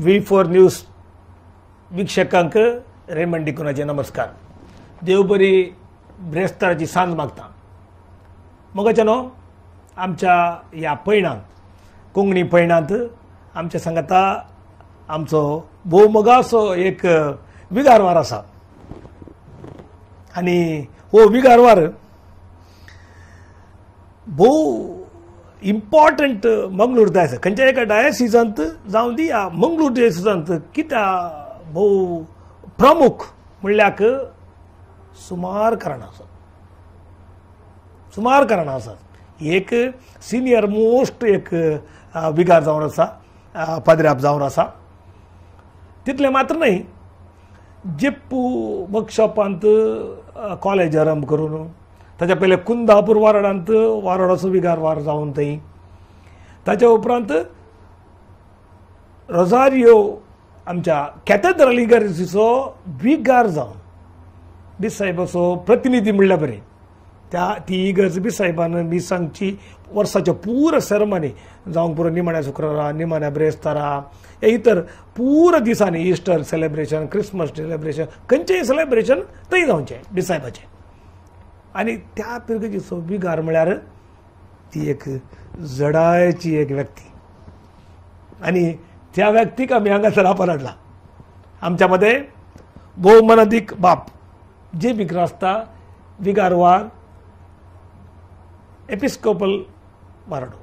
V4 news वीक्षकांक Raymond डिकुनाचे नमस्कार. देव बरी ब्रेस्ताराची सांज मागता. मोगाच्या न्हू आमच्या ह्या पयणांत कोंकणी पयणांत आमच्या सांगाता आमचो भोव मोगाचो एक विगारवार आसा आनी हो विगारवार भोव इम्पॉर्टंट मंगळूर डायसिस खंयच्या एका डायसिसांत जावं दी ह्या मंगळूर डायसिसांत कित्याक भोव प्रमुख म्हणल्याक सुमार कारणां आसात, सुमार कारणां आसात. एक सिनियर मोस्ट एक विगार जावन आसा, पाद्र्याप जावन आसा. तितलें मात्र न्हय, जेप्पू वर्कशॉपांत कॉलेज आरंभ करून ताच्या पयलें कुंदापूर वाराडांत वाराडाचो विगार वार जावन थंय, ताच्या उपरांत रोजारियो आमच्या कॅथेड्रल इगर्जीचो विगार जावन बिसाहेबाचो प्रतिनिधी म्हणल्यार बरें त्या ती इगर्ज बिसाहेबान मिसांगची वर्साच्यो पुरो सेरेमनी जावंक पुरो निमाण्या शुक्रारा, निमाण्या ब्रेस्तारा, हे इतर पुरो दिसांनी इस्टर सेलेब्रेशन, क्रिसमस सेलेब्रेशन, खंयचेय सेलेब्रेशन थंय जावचें बिसाहेबाचें. आनी त्या पिरगेचो विगार म्हळ्यार ती एक जडायची एक व्यक्ती आनी त्या व्यक्तीक आमी हांगासर आपण हाडला. आमच्या मदें भोव मनादीक बाप जे बिग्रास्ता विगारवार एपिस्कोपल वाराडो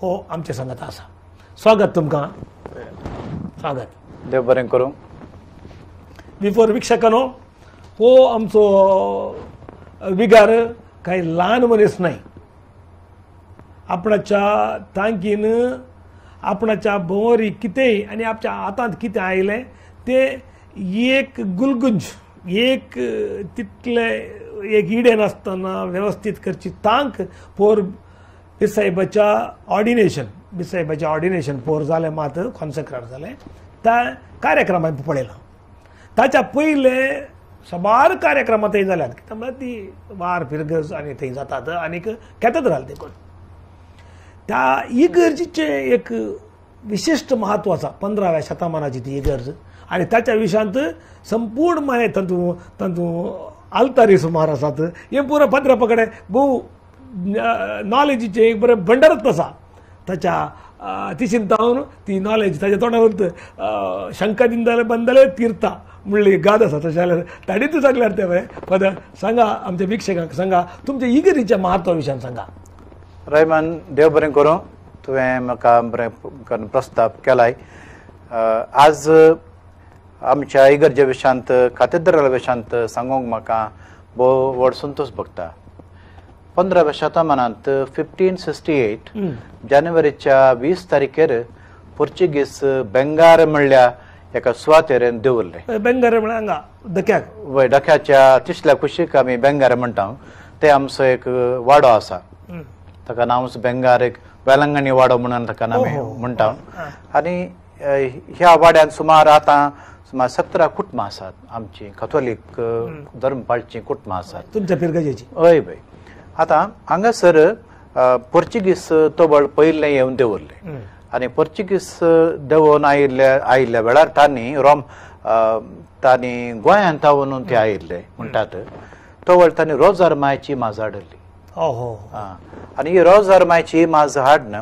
हो आमच्या सांगाता आसा. स्वागत तुमकां, स्वागत. देव बरें करूं. बिफोर वीक्षकांनो, हो आमचो विगार कांय ल्हान मनीस न्हय. आपणाच्या तांकीन आपणाच्या भोंवरी कितेंय आनी आपच्या हातांत कितें आयलें तें एक गुलगुंज एक तितलें एक इडे नासतना वेवस्थीत करची तांक पोर बिसाहेबाच्या ऑर्डिनेशन, बिसाहेबाचें ऑर्डिनेशन पोर जालें मात कॉन्सेक्रार जालें त्या कार्यक्रमांत पळयलां. ताच्या पयलें साबार कार्यक्रमां थंय जाल्यात, कित्याक म्हळ्यार ती वार फिरगर्ज आनी थंय जातात आनीक कॅथेड्राल देखून त्या इगर्जीचें एक विशिश्ट म्हत्व आसा. 15व्या शतमानाची ती इगर्ज आनी ताच्या विशयांत संपूर्ण मागीर तातूंत तातूंत आल्तारी सुमार आसात. हें पुरो पाद्र्यापा कडेन भोव नॉलेजीचें एक बरें भंडारच आसा. ताच्या तिशीन तावन ती नॉलेज ताच्या तोंडार शंका दिंदाले बंदाले तीर्था म्हणली गाद आसा. तशें जाल्यार ताणेंच सांगल्यार तें बरें. फादर सांगा आमच्या वीक्षकांक, सांगा तुमच्या इगर्जीच्या म्हत्वा विशयान सांगा. रैमन, देव बरें करूं. तुवें म्हाका बरें करून प्रस्ताव केलाय. आज आमच्या इगर्जे विशयांत, कातेद्राल विशयांत सांगूंक म्हाका भोव व्हड संतोश भोगता. 15व्या शतमानांत 1568 जानेवारीच्या 20 तारखेर पोर्चुगीज बेंगार म्हणल्या एका सुवातेर दवरले. बेंगार म्हळ्यार हांगा धक्याक, वय धक्याच्या तिसल्या कुशीक आमी बेंगार म्हणटा. ते आमचो एक वाडो आसा, ताका नांवच बेंगार, एक वेलंगणी वाडो म्हणून ताका आमी म्हणटा. आनी ह्या वाड्यांत सुमार आतां सुमार 17 कुटुंबां आसात आमची कथोलीक धर्म पाळची कुटुंबां आसात तुमच्या फिरगजेची. हय बाय. आतां हांगासर पोर्चुगीज तबळ पयलें येवन दवरले आनी पोर्चुगीज देंवोन आयिल्ल्या वेळार तांणी रोम तांणी गोंयांत तावून ते आयिल्ले म्हणटात. तवळ तांणी रोजार मायची माज हाडली. आनी ही रोजार मायची माज हाडन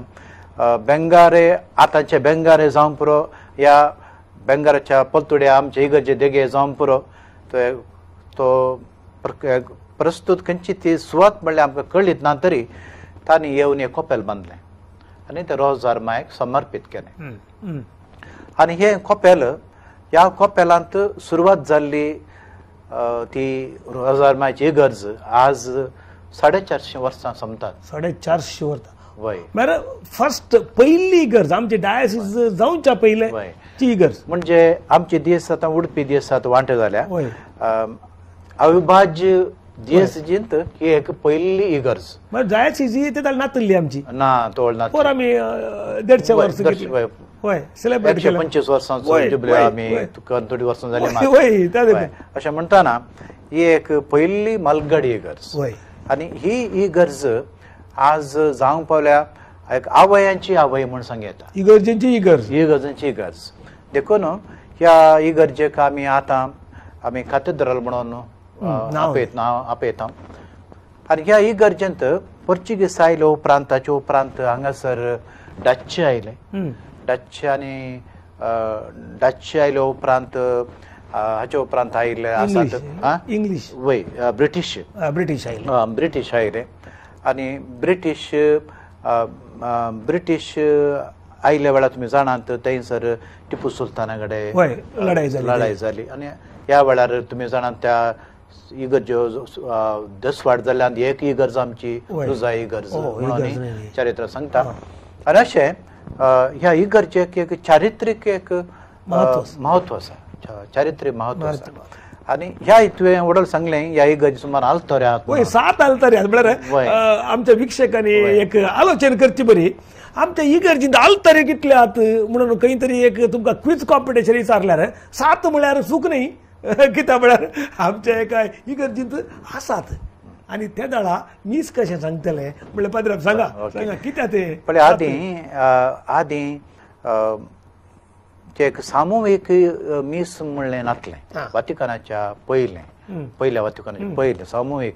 बेंगारे, आतांचे बेंगारे जावं पुरो, ह्या बेंगाराच्या पलतुड्या आमचे इगर्जे देगे जावं पुरो, तो प्रस्तूत खंयची ती सुवात म्हणल्यार आमकां कळीत ना तरी तांणी येवन हें कोपेल बांदलें आनी तें रोजार मायक समर्पीत केलें. आनी हें कोपेल, ह्या कोपेलांत सुरवात जाल्ली ती रोजार मायची इगर्ज आज 450 वर्सां सोंपतात. 450 वर्सां. वय म्हळ्यार फर्स्ट पयली इगर्ज आमची डायसिस जावच्या पयलें ती इगर्ज. म्हणजे आमचे दीस आतां उडपी दीस आतां वांटे जाल्या अविभाज्य दियेसीजींत ही एक पयली इगर्ज. डायसिस ही ते नातल्ली आमची ना तोळ ना पोर आमी 150 वर्सां हय सेलेब्रेट केलें. 125 वर्सांचो जुबले आमी थोडी वर्सां जाली. अशें म्हणटाना ही एक पयली मालगाडी इगर्ज. आनी ही इगर्ज आज जावंक पावल्या एक आवयांची आवय म्हूण सांग येता. इगर्जेंची इगर्ज, इगर्जेंची इगर्ज. देखून ह्या इगर्जेक आमी आतां आमी कातेद्रल म्हणून नांव आपयता. आनी ह्या इगर्जेंत पोर्चुगीज आयले उपरांत ताचे उपरांत हांगासर डच आयले. डच आनी डच आयले उपरांत हाचे उपरांत आयिल्ले आसात इंग्लीश वय ब्रिटीश ब्रिटीश आयले ब्रिटीश आयले आनी ब्रिटीश ब्रिटीश आयिल्ल्या वेळार तुमी जाणात थंयसर टिपू सुलताना कडेन लढाई जाली लढाई जाली आनी ह्या वेळार तुमी जाणात त्या इगर्ज्यो दसवाड जाल्ल्यान एक इगर्ज आमची रुजा इगर्ज म्हणून चरित्र सांगता. आनी अशें ह्या इगर्जेक एक चारित्रीक एक महत्व आसा, चारित्रीक महत्व आसा. आनी ह्या तुवें वडल सांगलें ह्या इगर्ज सुमार आल्तरे आहात, 7 आल्तरे आहात. म्हळ्यार आमच्या वीक्षकांनी एक आलोचन करची बरी, आमच्या इगर्जींत आल्तरे कितले आहात म्हणून खंय तरी एक तुमकां क्विज कॉम्पिटिशन विचारल्यार 7 म्हळ्यार चूक न्ही, कित्याक म्हळ्यार आमच्या एका इगर्जींत आसात. आनी ते दाडा मीस कशें सांगतले म्हणल्यार पाद्राब सांगा सांगा कित्याक ते पळय आदीं आदीं एक सामुहीक मीस म्हणलें नातलें वातिकानाच्या पयलें पयल्या वातिकानाच्या पयलें सामुहीक.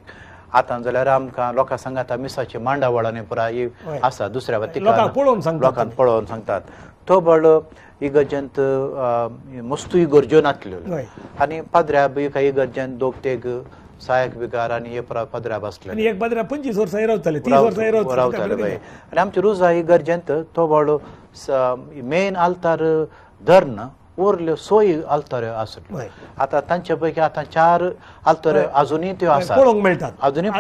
आतां जाल्यार आमकां लोकां सांगाता मिसाची मांडावळ आनी पुराय आसा दुसऱ्या वातिकान लोकांक पळोवन सांगतात. तो बळ इगर्जेंत मस्तू इगर्ज्यो नातल्यो आनी पाद्र्याब एका इगर्जेंत दोग तेग सहायक विगार आनी हे पाद्र्याब आसले एक पाद्र्याब 25 वर्सां रावताले 30 वर्सां रावताले बाय. आनी आमच्या रोजा इगर्जेंत तो बळ मेन आल्तार धरण उरल्यो सोय आल्तऱ्यो आसल्यो. आतां तांचे पैकी आतां 4 आल्तऱ्यो अजुनूय त्यो आसात, पळोवंक मेळटात, अजुनूय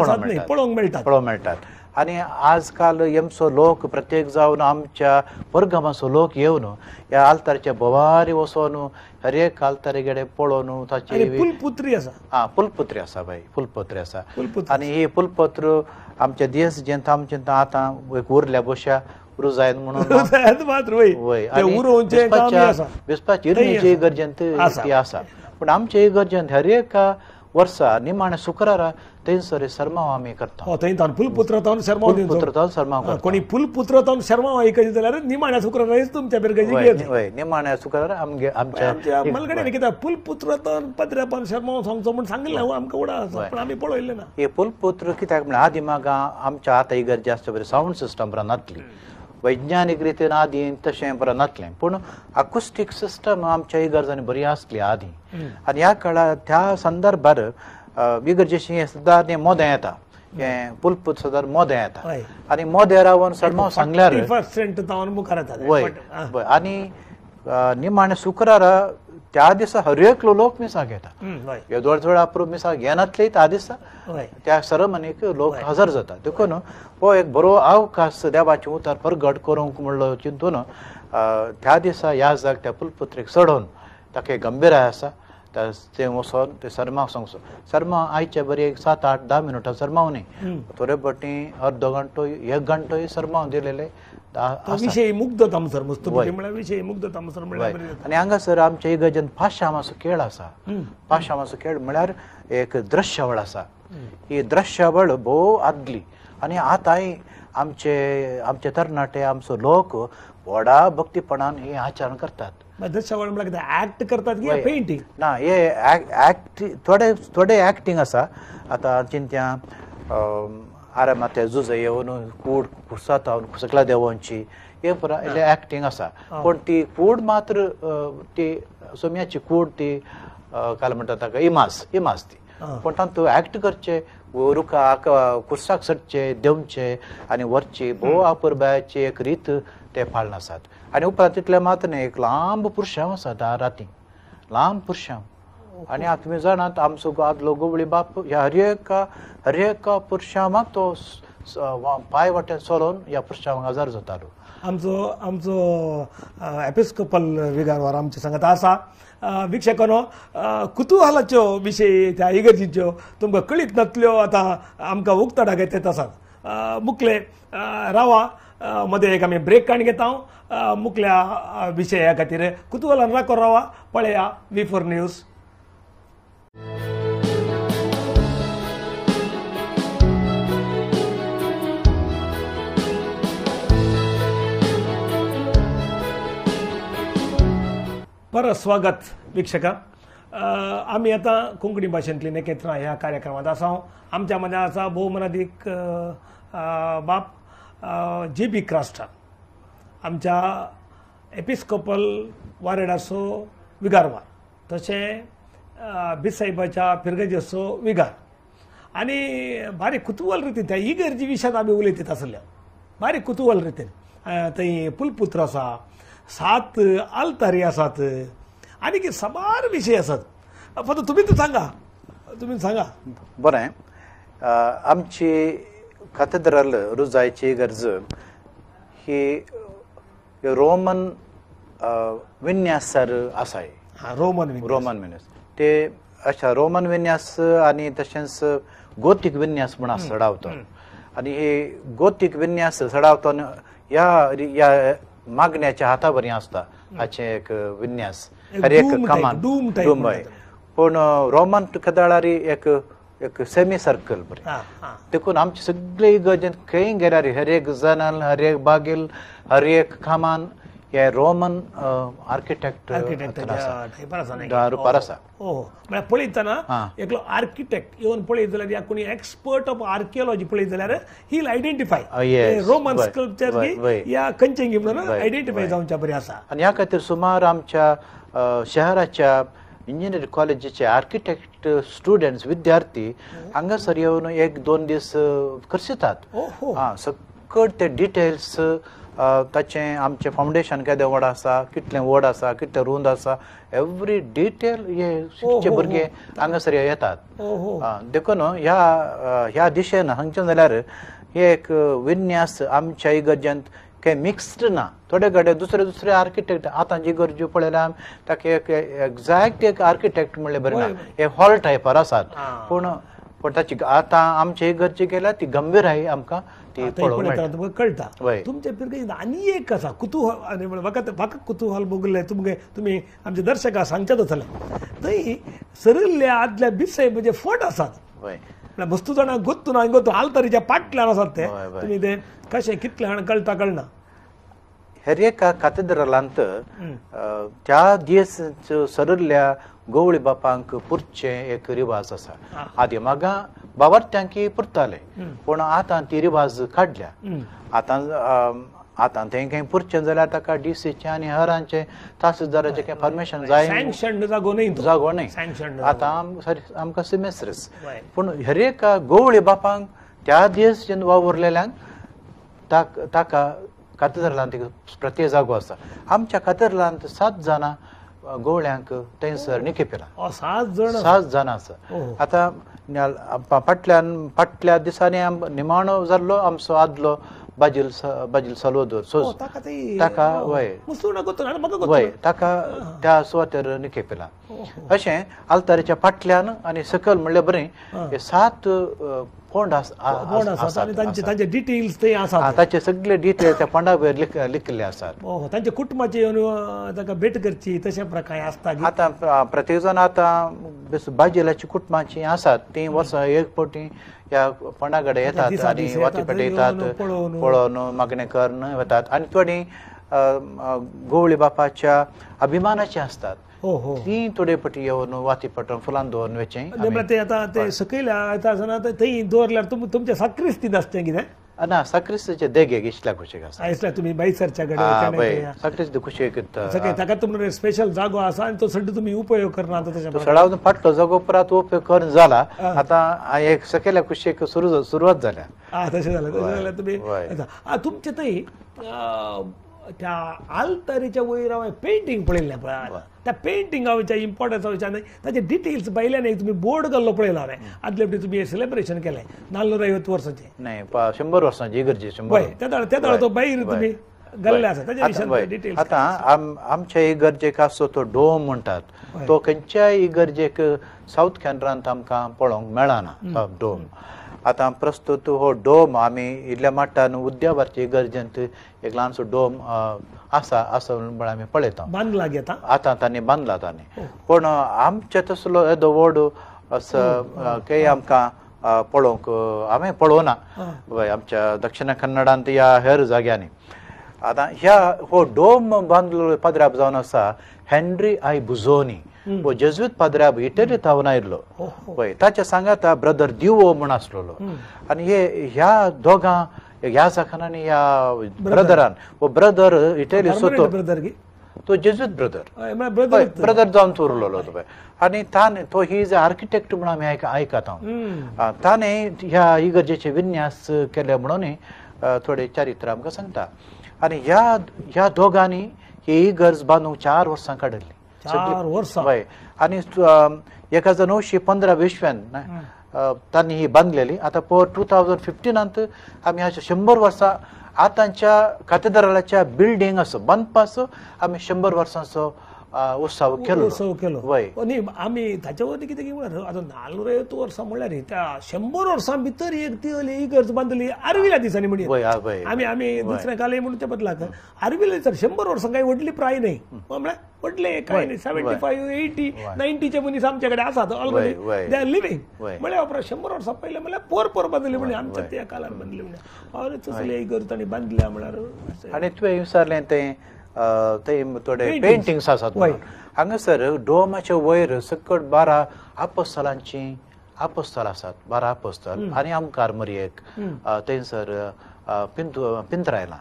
पळोवंक मेळटात पळोवंक मेळटात. आनी आजकाल एमचो लोक प्रत्येक जावन आमच्या परगामाचो लोक येवन ह्या आल्तारच्या भोवारी वचोन हर एक आल्तारे कडेन पळोवन ताची पुलपुत्री आसा. आं पुलपुत्री आसा बाय, पुलपत्री आसा. आनी ही पुलपत्र आमच्या देश जेंत आमच्या आतां एक उरल्या बोश्या रुजायन म्हणून बिस्पाची इर्नेचे इगर्जेंत ती आसा. पूण आमच्या इगर्जेंत हर एका वर्सा निमाण्या शुक्रारा थंयसर सरमाव आमी करता. थंय पुलपुत्र पुलपुत्र सरमाव कोणी पुलपुत्र शर्माव आयकली जाल्यार निमाण्या शुक्रारा तुमच्या बेरगेजी हय निमाण्या शुक्रारा आमगे आमच्या मलगडे कित्याक पुलपुत्र पत्र्यापान शर्माव सांगचो म्हूण सांगिल्लें आमकां उडा आसा, पूण आमी पळयलें ना. हे पुलपुत्र कित्याक म्हळ्यार आदी मागा आमच्या आतां इगर्जे आसता बरी सावंड सिस्टम बरा नातली, वैज्ञानीक रितीन आदी तशें बरें नातलें, पूण अकुस्टीक सिस्टम आमच्या इगर्जांनी बरी आसली आदी. आनी ह्या काळार त्या संदर्भार इगर्जेशी हें सदां मोदें येता, हें पुलपूत सदां मोदें येता आनी मोदें रावन सरमाव सांगल्यार वय वय. आनी निमाणें शुक्रारा त्या दिसा हर एकलो लोक मिसाक येता, येदोळ चड अप्रूप मिसाक येनातले त्या दिसा त्या सरमनीक लोक हजर जाता. देखून हो एक बरो अवकाश देवाचें उतर परगट करूंक म्हणलो चिंतून त्या दिसा ह्या जाग त्या पुलपुत्रेक चडोवन ताका गंभीराय आसा तें वचोन ते सरमाव सांगचो. सरमाव आयचे बरी एक 7, 8, 10 मिनटां सरमाव न्ही, थोडे पटी अर्दो घंटो 1 घंटोय सरमाव दिलेले विशय मुग्ध तामसर मस्त विशय मुग्ध तामसर. आनी हांगासर आमच्या इगर्जेन पाशामाचो खेळ आसा. पाशामाचो खेळ म्हळ्यार एक दृश्यावळ आसा. ही दृश्यावळ भोव आदली आनी आतांय आमचे आमचे तरणाटे आमचो लोक व्हडा भक्तीपणान हे आचरण करतात. दृश्यावळ म्हळ्यार ऍक्ट करतात की पेंटींग ना, हे ऍक्ट थोडे थोडे ऍक्टींग आसा. आतां चिंत्या आरामाते जुजे येवन कूड कुर्सात सकला देवोंची हे पुरा इल्लें ऍक्टींग आसा, पूण ती कूड मात्र ती सोम्याची कूड ती काल म्हणटा ताका इमाज इमाज ती, पूण तातूंत ऍक्ट करचे रुखाक कुर्साक सटचे देंवचे आनी व्हरची भोव अपुरबायेची एक रीत ते पाळन आसात. आनी उपरांत तितलें मात्र न्ही, एक लांब पुरशांव आसा दा राती लांब पुरशांव. आनी आतां तुमी जाणात आमचो आदलो गोवळी बाप ह्या हर एका पुरशांवाक तो पांय वाटेन चलोवन ह्या पुरशांवाक हजर जातालो. आमचो आमचो एपिस्कोपल विगारवार आमच्या सांगात आसा. वीक्षकांनो, कुतुहलाच्यो विशय त्या इगर्जीच्यो तुमकां कळीत नातल्यो आतां आमकां उक्ताडाक येत आसात. मुखले रावा मदें एक आमी ब्रेक काण घेता. मुखल्या विशया खातीर कुतुहलान राखो रावा, पळया V4 news. परत स्वागत वीक्षका. आमी आतां कोंकणी भाशेंतली नेकेत्रां ह्या कार्यक्रमांत आसा. आमच्या मदें आसा भोवमनादीक बाप जे बी क्रास्टा, आमच्या एपिस्कोपल वारेडाचो विगारवार, तशें बिसाहेबाच्या फिरगजेचो विगार. आनी बारीक कुतुहल रितीन त्या इगर्जी विशयात आमी उलयत आसल्या, बारीक कुतुहल रितीन थंय पुलपुत्र आसा, 7 आल्तारी आसात, आनी की साबार विशय आसात. फक्त तुमीच सांगा, तुमी सांगा. बरें, आमची कातेद्राल रुजायची गरज ही रोमन विन्यासार आसाय. रोमन रोमन विन्यास ते अच्छा रोमन विन्यास आनी तशेंच गोतीक विन्यास म्हूण आसा चडावतो. आनी हे गोतीक विन्यास चडावतो ह्या ह्या मागण्याच्या हाता बरी आसता हाचें एक विन्यास हर एक कमान डूम. पूण रोमन कदाळारी एक एक सेमी सर्कल बरें, देखून आमचे सगळे इगर्जेन खंय गेल्यार हर एक जनाल, हर एक बागेल, हर एक कामान हे रोमन आर्किटेक्ट रुपार आसा. म्हळ्यार पळयतना एकलो आर्किटेक्ट येवन पळयत जाल्यार या कोणी एक्सपर्ट ऑफ आर्किओलॉजी पळयत जाल्यार he will identify Roman sculpture या खंयचें म्हणून आयडेंटिफाय जावच्या बरें आसा. आनी ह्या खातीर सुमार आमच्या शहराच्या इंजिनियरींग कॉलेजीचे आर्किटेक्ट स्टुडंट्स विद्यार्थी हांगासर येवन 1-2 दीस करसितात. आं, सकट ते डिटेल्स ताचें आमचें फावंडेशन केदें व्हड आसा, कितलें व्हड आसा, कितलें रूंद आसा, एवरी डिटेल हे शिकचे भुरगे हांगासर येतात. देखून ह्या ह्या दिशेन हांगचें जाल्यार हे एक विन्यास आमच्या इगर्जेंत कांय मिक्स्ड ना. थोडे कडेन दुसरे दुसरे आर्किटेक्ट आतां जी गरजो पळयल्या ताका एक एग्जॅक्ट एक आर्किटेक्ट म्हणलें बरें ना, हे हॉल टायपार आसात. पूण पूण ताची आतां आमचे इगर्जी गेल्यार ती गंभीर आहे आमकां ती पळोवंक कळटा. तुमच्या फिरगेजींत आनी एक आसा कुतूहल, आनी म्हाका म्हाका कुतूहल भोगलें, तुमगे तुमी आमच्या दर्शकांक सांगचें जातलें. थंय सरिल्ल्या आदल्या बिसाहेबाचे फट आसात, म्हळ्यार वस्तू जाणां गोत्तू ना गोत्तू आल्तारीच्या पाटल्यान आसात ते, तुमी ते कशें कितले जाणां कळटा कळना. हेर एका कातेद्रालांत त्या दीस सरिल्ल्या गोवळी बापांक पुरचें एक रिवाज आसा. आदी मागा बाबार्थ्यांकी पुरताले, पूण आतां ती रिवाज काडल्या. आतां आतां तें कांय पुरचें जाल्यार ताका डीसीचें आनी हेरांचें तासीलदाराचें कांय परमिशन जाय, जागो न्हय, जागो न्हय. आतां आमकां सिमेस्ट्रीस. पूण हर एका गोवळी बापांक त्या दीस जेन्ना वावुरलेल्यांक ताका कातेद्रालांत एक प्रत्येक जागो आसा. आमच्या कातेद्रालांत 7 जाणां गोवळ्यांक थंयसर निकेपेला, 7 जाणां आसा. आतां फाटल्यान फाटल्या दिसांनी निमाणो जाल्लो आमचो आदलो बाजील बाजील साल्वादोर ताका वय वय ताका त्या सुवातेर निकेपेला. अशें आल्तारीच्या फाटल्यान आनी सकयल म्हणल्यार बरें हे 7 फोंड आसात, डिटेल्स ते आसात, ताचे सगळे डिटेल्स त्या फोंडा वयर लिखिल्ले आसात. तांच्या कुटुंबाचे येवन ताका भेट करची तशें प्रकार आसता. आतां प्रत्येक जाण आतां बाजिलाची कुटुंबाची आसात ती वर्सां एक फावटी ह्या फोंडा कडेन येतात आनी वाती पेटयतात, पळोवन मागणें करून वतात. आनी थोडीं गोवळी बापाच्या अभिमानाची आसतात, ती थोडे पटी येवन वाती पटोवन फुलां दवरून वचें. ते आतां ते सकयल्या येता आसतना थंय दवरल्यार तुमचें साक्रिस्तीन आसचें कितें ना, साक्रिस्तीचे देगेक इश्ल्या कुशीक आसा. इश्ल्या तुमी बायसरच्या कडेन साक्रिस्ती कुशीक ताका तुमकां स्पेशल जागो आसा आनी तो सड्डो तुमी उपयोग करना. तो सडावन फाटलो जागो परत उपयोग करून जाला. आतां एक सकयल्या कुशीक सुरवात जाल्या. तशें जालें, तशें जाल्यार तुमी तुमचें थंय त्या आल्तारीच्या वयर हांवें पेंटींग पळयल्लें पळय, त्या पेंटिंगाच्या इम्पॉर्टन्सा विचार ताचे डिटेल्स पळयल्यान एक तुमी बोर्ड घाल्लो पळयला हांवें. आदले फावटी तुमी सेलेब्रेशन केलें 450 वर्सांचें, न्हय 100 वर्सांची इगर्जी, 100 त्या वेळार तो भायर तुमी घाल्ले आसा ताच्या विशयान डिटेल्स. आतां आमच्या इगर्जेक आसो तो डोम म्हणटात, तो खंयच्याय इगर्जेक सावथ कॅनरांत आमकां पळोवंक मेळना डोम. आतां प्रस्तुत हो डोम आमी इल्ल्या माट्टान उद्यावरचे इगर्जेंत एक ल्हानसो डोम आसा असो म्हण आमी पळयता, बांदला घेता आतां तांणी बांदला तांणी. पूण आमचे तसलो येदो व्हड असो कांय आमकां पळोवंक हांवें पळोवना आमच्या दक्षिण कन्नडांत या हेर जाग्यांनी. आतां ह्या हो डोम बांदलो पाद्राब जावन आसा हेनरी I बुझोनी हो जेजुइत पाद्राब इटली थावन आयिल्लो. वय ताच्या सांगाता ब्रदर दिवो म्हूण आसलेलो आनी हे ह्या दोगां ह्या जाकान आनी ह्या ब्रदरान हो ब्रदर इटली सोतो तो जेजुइत ब्रदर ब्रदर जावन उरलेलो तो आनी ताणें तो he is architect म्हणून आमी आयकता ताणें ह्या इगर्जेचे विन्यास केले म्हणून थोडे चारित्र आमकां सांगता. आनी ह्या ह्या दोगांनी ही इगर्ज बांदूंक 4 वर्सां काडली. 4 वर्सां हय. आनी 1915 विश्वान तांणी ही बांदलेली. आतां पोर 2015 आमी हाच्या 100 वर्सां आतांच्या कातेद्रालाच्या बिल्डींग असो बांदपाचो आमी 100 वर्सांचो उत्सव केलो. उत्सव केलो वय. न्ही आमी ताचे वरवीं कितें म्हणल्यार आतां 450 वर्सां म्हणल्यार त्या 100 वर्सां भितर एक ती इगर्ज बांदली आर्विल्ल्या दिसांनी म्हणजे आमी आमी दुसऱ्या कालय म्हणून त्या बदलाक आर्विल्ल्या दिसांनी 100 वर्सां कांय व्हडली प्राय न्ही म्हळ्यार व्हडले कांय न्ही 75 80 90चे मनीस आमचे कडेन आसात ऑलरेडी they are living. म्हळ्यार उपरांत 100 वर्सां पयलें म्हळ्यार पोर पोर बांदली म्हणजे आमच्या त्या काळार बांदली म्हणजे अरे तसली इगर्ज तांणी बांदल्या म्हळ्यार. आनी तुवें विचारलें तें ते थोडे पेंटिंग्स आसात हांगासर डोमाच्या वयर सकट 12 आपोस्तलांची आपोस्तल आसात 12 आपोस्तल आनी आमकार मरयेक थंयसर पिंतरायलां.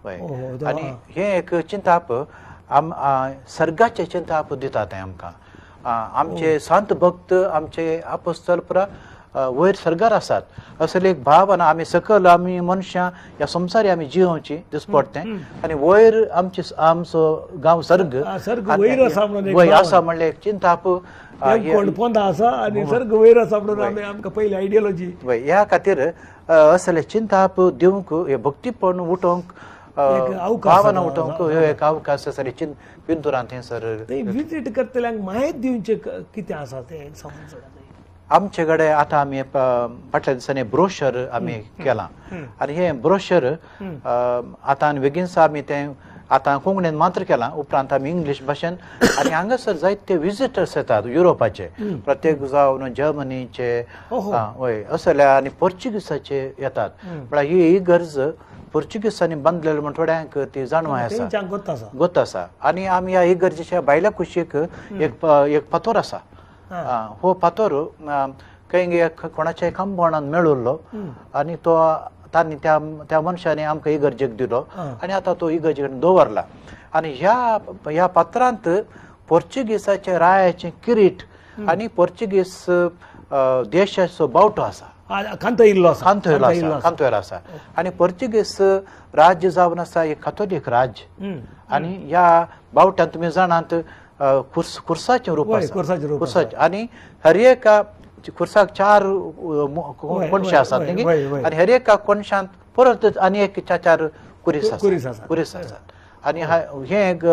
वय आनी हें एक चिंताप सर्गाचें चिंताप दिता तें आमकां. आमचे संत भक्त आमचे आपोस्तल पुरा वयर सर्गार आसात असले एक भावना आमी सकल आमी मनशां ह्या संवसारी आमी जियोवची दिसपडटें आनी वयर आमचे आमचो गांव सर्ग वयर आसा म्हणलें एक चिंताप आसा आनी सर्ग वयर आसा म्हणून आमी आमकां पयली आयडियोलॉजी. वय ह्या खातीर असले चिंताप दिवंक हे भक्तीपण उठोवंक भावना उठोवंक ह्यो एक अवकाश आसा पिंतुरान थंयसर विजीट करतल्यांक म्हायती दिवचें कितें आसा तें समज. आमचे कडेन आतां आमी फाटल्या दिसांनी ब्रोशर आमी केलां आनी हें ब्रोशर आतां बेगीनच आमी तें आतां कोंकणीन मात्र केलां उपरांत आमी इंग्लीश भाशेन आनी हांगासर जायते विजिटर्स येतात युरोपाचे प्रत्येक जावन जर्मनीचे वय असल्या आनी पोर्चुगीसाचे येतात. म्हळ्यार ही इगर्ज पोर्चुगीसांनी बांदलेली म्हण थोड्यांक ती जाणवाय आसा गोत आसा. आनी आमी ह्या इगर्जेच्या भायल्या कुशीक एक एक फातोर आसा. हो फातोर खंय कोणाच्या खांबणान मेळिल्लो आनी तो तांणी त्या त्या मनशांनी आमकां इगर्जेक दिलो आनी आतां तो इगर्जे कडेन दवरला. आनी ह्या ह्या पात्रांत पोर्चुगीसाच्या रायाचें किरीट आनी पोर्चुगीस देशाचो बावटो आसा कांतयिल्लो आसा कांतयलो आसा कांतयलो आसा. आनी पोर्चुगीस राज्य जावन आसा एक कातोलीक राज्य आनी ह्या बावट्यान तुमी जाणात खुर्साचें रूप आसा खुर्साचें आनी हर एका खुर्साक 4 कोणशे आसात न्ही आनी हर एका कोणशांत परत आनी एक 4 कुरीस आसा कुरीस आसात. आनी हें एक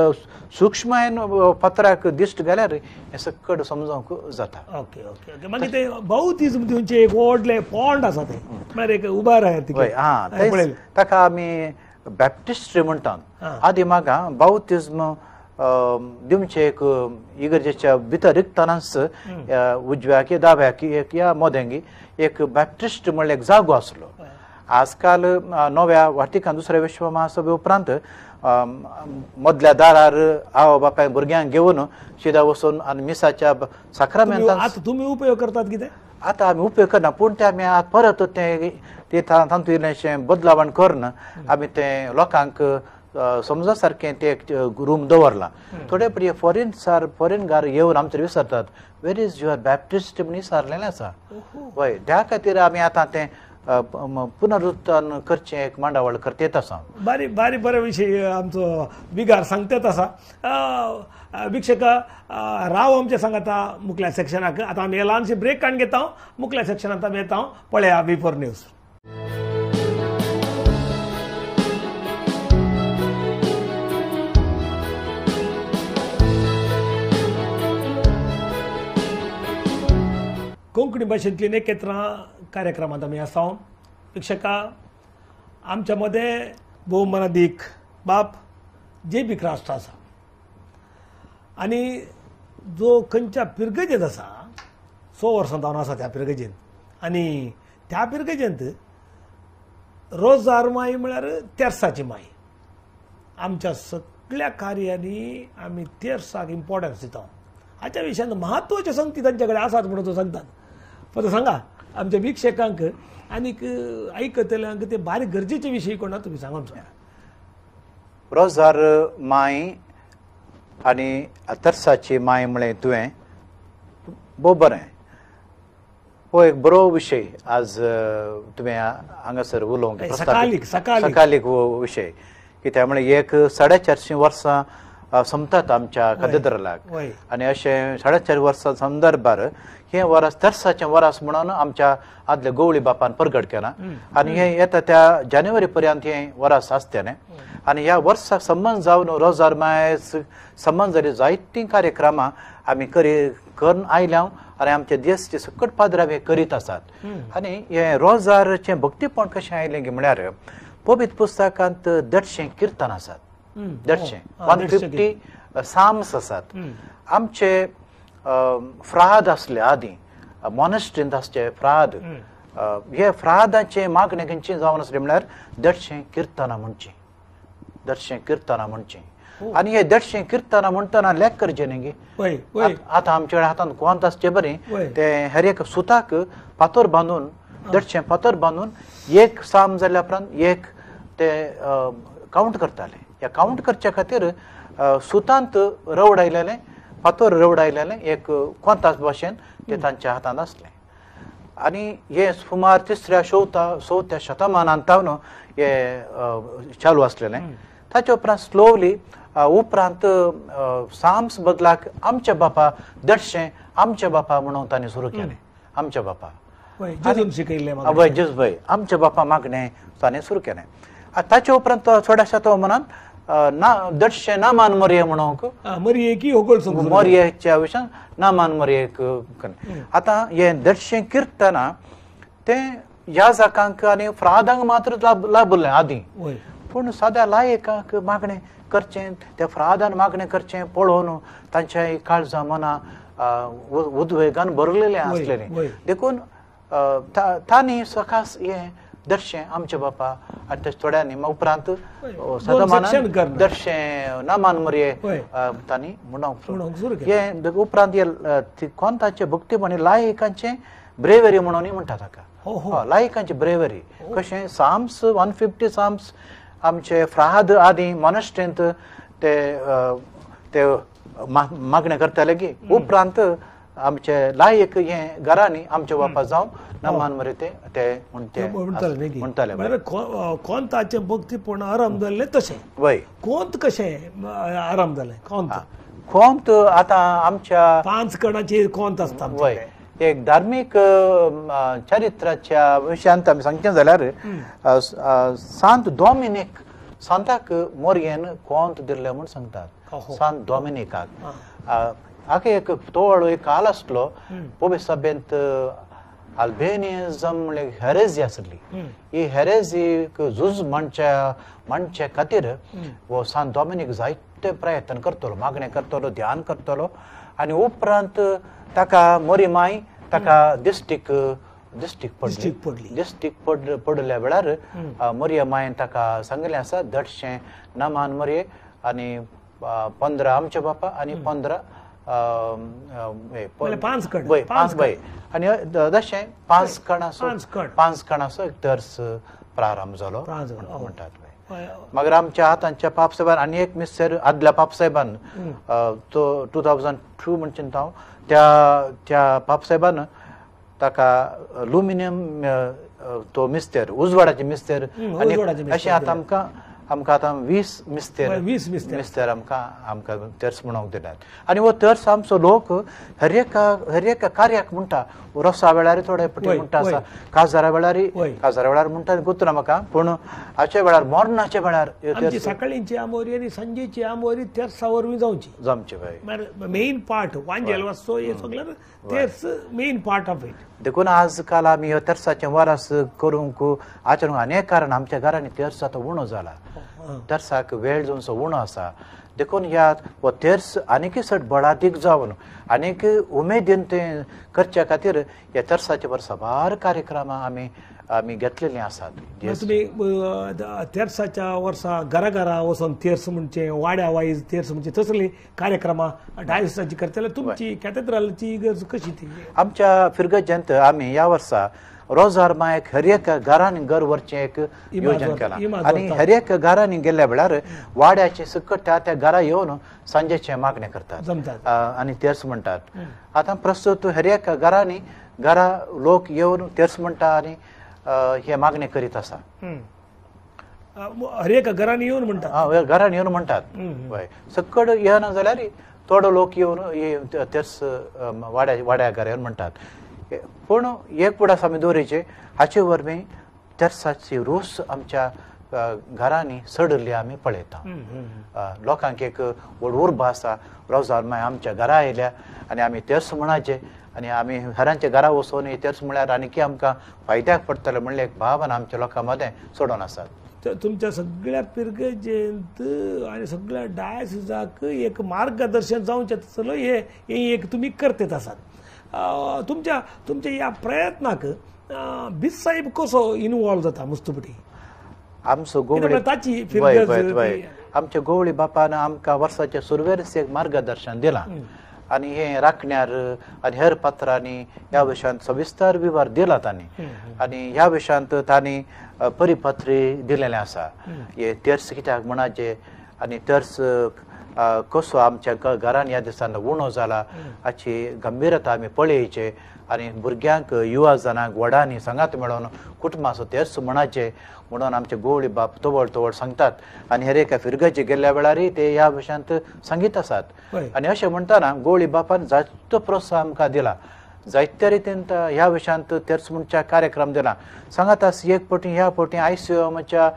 सूक्ष्मायन पत्राक दिश्ट घाल्यार हें सकट समजूंक जाता. ओके ओके ओके मागीर ते बौद्धिज्म दिवचें एक व्हडलें पॉन्ड आसा तें म्हळ्यार एक उबार आहा आं ताका आमी बॅप्टिस्ट्री म्हणटात. आदी मागा बौद्धिज्म दिवचे एक इगर्जेच्या भितर रिगतनाच उजव्याक दाव्याक एक या मोदेंगी एक बॅप्टिस्ट म्हणल्यार एक जागो आसलो. आजकाल नव्या वाटिकान दुसऱ्या विश्व महासभे उपरांत मदल्या दारार आवय बापाय भुरग्यांक घेवन शिदा वचून आनी मिसाच्या साक्रामेंतान आतां तुमी उपयोग करतात कितें? आतां आमी उपयोग करना पूण ते आमी परत तें तातूंत इल्लेंशें बदलावण करून आमी तें लोकांक समजा सारकें ते एक रूम दवरलां. थोडे पळय फॉरेन सार फॉरेन गार येवन आमचेर विचारतात वेर is your Baptist म्हण विचारलेलें आसा. वय त्या खातीर आमी आतां तें पुनरुत्थान करचें एक मांडावळ करतेत आसा. बारी बारी बरे विशय आमचो बिगार सांगतेत आसा. वीक्षक राव आमचे सांगता मुखल्या सेक्शनाक. आतां आमी ल्हानशी ब्रेक काडून घेता मुखल्या सेक्शनांत आमी येता पळया V4 news. Konkani भाशेंतली नेकेत्रां कार्यक्रमांत आमी आसा. प्रेक्षका आमच्या मदें भोवमानादीक बाप जे बी क्रास्ट आसा आनी जो खंयच्या पिरगजेंत आसा 100 वर्सां जावन आसा त्या पिरगजेंत आनी त्या पिरगजेंत रोजार माय म्हळ्यार तेर्साची माय आमच्या सगळ्या कार्यांनी आमी तेर्साक इम्पॉर्टन्स दिता. हाच्या विशयान म्हत्वाचे संगती तांचे कडेन आसात म्हणून तो सांगतात. फक्त सांगा आमच्या वीक्षकांक आनीक आयकतल्यांक ते बारीक गरजेचे विशय कोणा तुमी सांगून सांगा. रोजार माय आनी तरसाची माय म्हळें तुवें भोव बरें, हो एक बरो विशय आज तुवें हांगासर उलोवंक सकाळीक हो विशय कित्याक म्हळ्यार एक 450 वर्सां सोंपतात आमच्या कदेद्रालाक आनी अशें 450 वर्सां संदर्भार हें वरास तरसाचें वरास म्हणून आमच्या आदल्या गवळी बापान परगट केलां आनी हें येता त्या जानेवारी पर्यंत हें वरास आसतलें. आनी ह्या वर्साक संबंद जावन रोजार मायस संबंद जाल्ली जायतीं कार्यक्रमां आमी करून आयल्या आनी आमचे देशचे सकट पाद्र आमी करीत आसात. आनी हें रोजारचें भक्तीपण कशें आयलें की म्हळ्यार पवित्र पुस्तकांत 150 किर्तन आसात, 150 150 साम्स आसात. आमचे फ्राद आसले आदीं मॉनेस्ट्रींत आसचे फ्राद, हे फ्रादाचे मागणे खंयचे जावन आसले म्हळ्यार 150 किर्तनां म्हणचीं, 150 किर्तनां म्हणचीं. आनी हे 150 किर्तनां म्हणटना लेख करचे न्ही गे, आतां आमच्या हातांत कोंत आसचे बरें ते हर एक सुताक फातर बांदून 150 फातर बांदून एक साम जाल्या उपरांत एक ते कावंट करताले. ह्या कावंट करच्या खातीर सुतांत रवड आयलेलें फातर रवड आयलेलें एक कोंता भाशेन ते तांच्या हातांत आसलें. आनी हे सुमार 3ऱ्या 4थ्या शतमानांत तावन हे चालू आसलेलें. ताचे उपरांत स्लोवली उपरांत साम्स बदलाक आमच्या बापा 150 आमच्या बापा म्हणून तांणी सुरू केलें. आमच्या बापा वय जेजूबाई आमच्या बापा मागणें ताणें सुरू केलें. ताचे उपरांत थोड्याशा तो मनान ना 150 नामान मरये म्हणूंक मरयेच्या विशयान नामान मरयेक. आतां हें 150 किर्तनां तें याजकांक आनी फ्रादांक मात्र लाभलें आदीं, पूण साद्या लायकांक मागणें करचें त्या फ्रादान मागणें करचें पळोवन तांच्या काळजां मनां उद्वेगान भरलेलें आसलेलें. देखून तांणी सकास हें 150 आमच्या बापा आनी तशें थोड्यांनी उपरांत सदमानान 150 नामान मरये तांणी म्हणूंक हें उपरांत हे कोंताचे भक्तीपणी लायकांचें ब्रेवरी म्हणून म्हणटा ताका. लायकांची ब्रेवरी कशें साम्स 150 साम्स आमचे फ्राद आदी मॉनेस्ट्रींत ते ते मागणें करताले की उपरांत आमचे लायक हे घरांनी आमच्या बापा जावन नामान मरे ते म्हणटाले. कोंताचें भक्तीपण आराम जाल्लें तशें वय कोंत कशें आराम जालें? कोंत कोंत आतां आमच्या 5 कणाचेर कोंत आसता वय. एक धार्मीक चरित्राच्या विशयांत आमी सांगचें जाल्यार सांत डॉमिनीक सांताक मोरयेन कोंत दिल्लें म्हूण सांगतात. सांत डॉमिनिकाक हाका एक तोळ एक काल आसलो पोबे सभेंत अल्बेनियझम म्हणल्यार हेरेजी आसली. ही हेरेजीक झूज म्हणच्या खातीर हो सांत डॉमिनीक जायते प्रयत्न करतलो, मागणें करतलो, ध्यान करतलो आनी उपरांत ताका मोरी माय ताका दिश्टीक पडली. दिश्टीक पडल्या वेळार मोरया मायन ताका सांगलें आसा 150 नामान मोरये आनी 15 आमच्या बापा आनी 15 5 कण 5 बाय आनी 100 5 कणाचो 5 कणाचो एक दर्स प्रारंभ जालो म्हणटात. मागीर आमच्या हातांच्या पापसाहेबान आनी एक मिस्टर आदल्या पापसाहेबान तो 2002 म्हणचे हांव त्या त्या पापसाहेबान ताका लुमिनियम तो मिस्तेर उजवाडाचे मिस्तेर आनी अशें आतां आमकां आमकां आतां 20 मिस्तेर 20 मिस्तेर आमकां आमकां तेर्स म्हणूंक दिल्यात. आनी हो तेर्स आमचो लोक हर एका कार्याक म्हणटा. रोसा वेळार थोडे पटी म्हणटा आसा, काजारा वेळार काजारा वेळार म्हणटा गुतना म्हाका, पूण हाच्या वेळार मरणाच्या वेळार सकाळींची आमोरी आनी सांजेची आमोरी तेर्सा वरवीं जावची जावची बाय मेन पार्ट वांजेल वाचो हे सगळें तेर्स मेन पार्ट ऑफ it. देखून आज काल आमी ह्यो तेर्साचें वरास करूंक आचरूंक अनेक कारण आमच्या घरांनी तेर्स आतां उणो जाला, तेर्साक वेळ जावन उणो आसा. देखून ह्या हो तेर्स आनीकय चड बळादीक जावन आनीक उमेदीन तें करच्या खातीर ह्या तेर्साचे बर साबार कार्यक्रमां आमी आमी घेतलेली आसात. तुमी तेर्साच्या वर्सा घरा घरा वचोन तेर्स म्हणचे वाड्या वायज तेर्स म्हणचे तसली कार्यक्रमां डायसिसाची करतले, तुमची कॅथेड्रलची इगर्ज कशी ती? आमच्या फिरगजेंत आमी ह्या वर्सा रोजार मायक हर एक घरांनी घर व्हरचें एक योजन केलां आनी हर एक घरांनी गेल्ल्या वेळार वाड्याचे सकट त्या त्या घरा येवन सांजेचे मागणें करतात आनी तेर्स म्हणटात. आतां प्रस्तुत हर एक घरांनी घरा लोक येवन तेर्स म्हणटा आनी हे मागणें करीत आसा. हर एका घरांनी येवन म्हणटात, घरांनी येवन म्हणटात. हय, सकट येना जाल्यार थोडो लोक येवन तेर्स वाड्या वाड्या घरा येवन म्हणटात. पूण एक पुडास आमी दवरिचे हाचे वरवीं तेर्साची रोस आमच्या घरांनी चडिल्ली आमी पळयता. लोकांक एक व्हड उर्बा आसा, रोजार माय आमच्या घरा आयल्या आनी आमी तेर्स म्हणाचे आनी आमी हेरांच्या घरा वचून तेर्स म्हळ्यार आनीकी आमकां फायद्याक पडटलें म्हणलें एक भावना आमच्या लोकां मदें चडोवन आसात. तुमच्या सगळ्या पिरगजेंत आनी सगळ्या डायसिसाक एक मार्गदर्शन जावचें तसलो हे एक तुमी करतेत आसात. तुमच्या तुमच्या ह्या प्रयत्नाक बीस साहेब कसो इनवॉल्व जाता मुस्तुपटी? आमचो गोवळी ताची आमच्या गोवळी बापान आमकां वर्साच्या सुरवेरच एक मार्गदर्शन दिलां आनी हे राखण्यार आनी हेर पात्रांनी ह्या विशयांत सविस्तर विवर दिला तांणी आनी ह्या विशयांत तांणी परिपत्री दिलेलें आसा. हे तेर्स कित्याक म्हणाचे आनी तेर्स कसो आमच्या घरान ह्या दिसांनी उणो जाला हाची गंभीरता आमी पळयचे आनी भुरग्यांक युवा जाणांक व्हडांनी सांगात मेळोवन कुटुंबाचो तेर्स म्हणाचे म्हणून आमचे गोवळी बाप तवळ तवळ सांगतात आनी हेर एका फिरगजी गेल्ल्या वेळारय ते ह्या विशयांत सांगीत आसात. आनी अशें म्हणटना गोवळी बापान जायतो प्रोत्साहन आमकां दिला, जायते रितीन ह्या विशयांत तेर्स म्हणच्या कार्यक्रम दिला. सांगात आस एक पटी ह्या पटी आयसीएमाच्या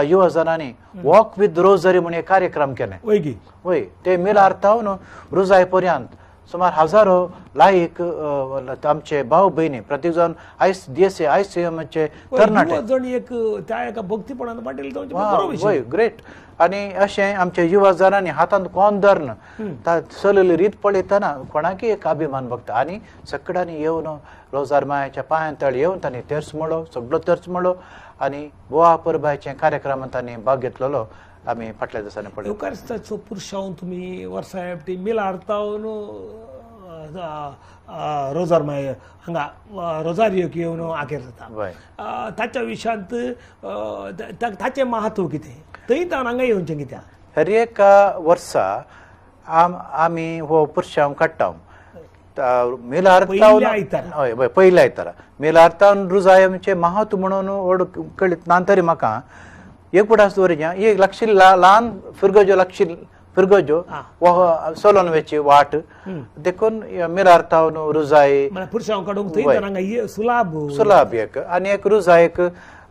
युवा जणांनी वॉक विथ रोजरी म्हण एक कार्यक्रम केले. वय ते मिलार तावन रोजाय पर्यंत सुमार हजारो लायक आमचे भाव भयणी प्रत्येक जण आयस डीएसए आयसीएमाचे तरणाटे जण एक त्या एका भक्तीपणान वाटेल. वय ग्रेट. आनी अशें आमच्या युवा जणांनी हातांत कोण धरून चलयल्ली रीत पळयतना कोणाकय एक अभिमान भोगता आनी सगळ्यांनी येवन रोजार मायाच्या पांयां तळ येवन तांणी तेर्स म्हणलो, सगळो तेर्स म्हणलो आनी गोवा परबायच्या कार्यक्रमांत तांणी भाग घेतलेलो आमी फाटल्या दिसांनी पळयलो. येवकारिस्ताचो पुरशावन तुमी वर्सा एकटी मिलार तावन रोजार माय हांगा रोजारियोक येवन आखेर जाता, ताच्या विशयांत ताचें महत्व कितें, थंय तावन हांगा येवचें कित्याक? हर एका वर्सा आमी हो पुरशांव काडटा मिलार तावन. हय, पयल्या आयतारा मिलार तावन रुजायमचें महत्व म्हणून व्हड कळीत ना तरी म्हाका एक पुडास दवरिया एक लागशी ल्हान फिरगजो लागशी फिरगजो हो चलोन वयची वाट देखून मिलार तावन रुजाय सुलाभ सुलाभ एक आनी एक रुजाय एक